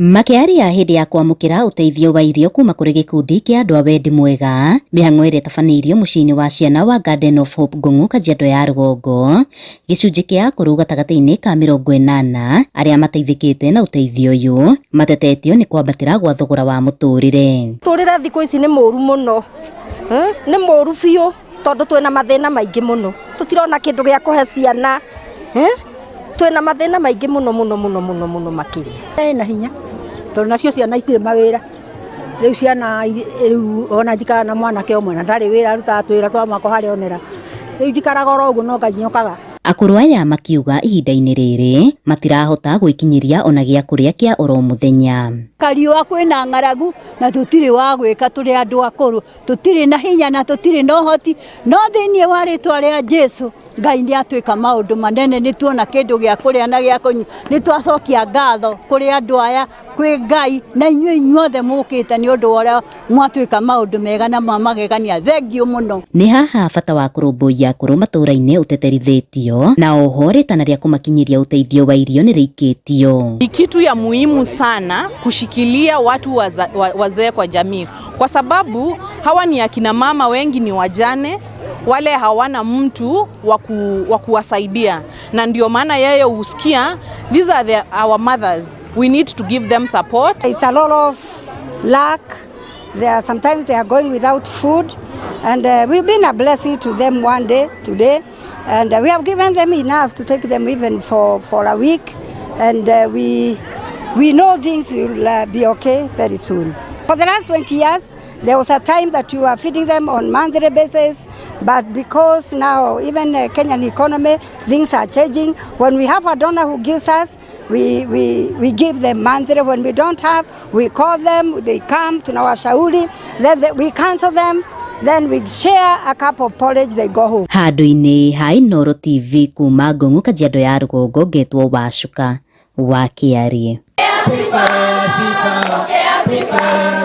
Makĩaria hĩndĩ ya kwamũkĩra ũteithio wa irio kuma kũrĩ gĩkundi kĩa andũ a wendi mwega, mĩhang'o ĩrĩa ĩtabanĩirio mũciĩ-inĩ wa ciana wa Garden of Hope Ngũng'u, Kajiado ya Rũgongo, gĩcunjĩ kĩa akũrũ gatagatĩ-inĩ ka 80 arĩa mateithĩkĩte na ũteithio ũyũ matetetio nĩ kwambatĩra gwa thogora wa mũtũrĩre. Tũrĩre thikũ ici nĩ mũru mũno, nĩ mũru biũ tondũ twĩna mathĩna maingĩ mũno, tũtirona kĩndũ gĩa kũhe ciana, twĩna mathĩna maingĩ mũno mũno mũno mũno mũno makĩria. Ĩna hinya tondũ nacio ciana itirĩ mawĩra. Rĩu ciana rĩu ona njikaraga na mwanake ũmwe na ndarĩ wĩra, arutaga twĩra twa mwako harĩa onera. Rĩu njikaraga oro ũguo no Ngai nyokaga. Akũrũ aya makiuga ihinda-inĩ rĩrĩ matirahota gwĩkinyĩria ona gĩa kũrĩa kĩa oro mũthenya. Kariũa kwĩna ng'aragu na tũtirĩ wa gwĩka, tũrĩ andũ akũrũ, tũtirĩ na hinya na tũtirĩ na ũhoti, no thĩinĩ wa rĩtwa rĩa Jesu Ngai nĩ atwĩka maũndũ manene, nĩ tuona kĩndũ gĩa kũrĩa na gĩa kũnyua. Nĩ twacokia ngatho kũrĩ andũ aya, kwĩ Ngai na inyuĩ inyuothe mũkĩte nĩ ũndũ wa ũrĩa mwatwĩka maũndũ mega na mwamagegania. Thengiũ mũno. Nĩ haha bata wa kũrũmbũiya akũrũ matũũra-inĩ ũteterithĩtio na oho rĩtana rĩa kũmakinyĩria ũteithio wa irio nĩ rĩikĩtio. Ni kitu ya muhimu sana kushikilia watu wazee kwa jamii, kwa sababu hawa ni akina mama, wengi ni wajane, wale hawana mtu wa kuwasaidia, na ndio maana yeye husikia these are our mothers, we need to give them support. It's a lot of lack. Sometimes they are going without food, and we've been a blessing to them one day today, and we have given them enough to take them even for a week, and we know things will be okay very soon. For the last 20 years, there was a time that you were feeding them on monthly basis, but because now even Kenyan economy, things are changing. When we have a donor who gives us, we give them monthly. When we don't have, we call them, they come to tunawashauri, then we counsel them, then we share a cup of porridge, they go home. Handũ-inĩ ha Inooro TV kuma Ngũng'u, Kajiado ya Rũgongo, ngetwo Wacuka wa Kĩarie.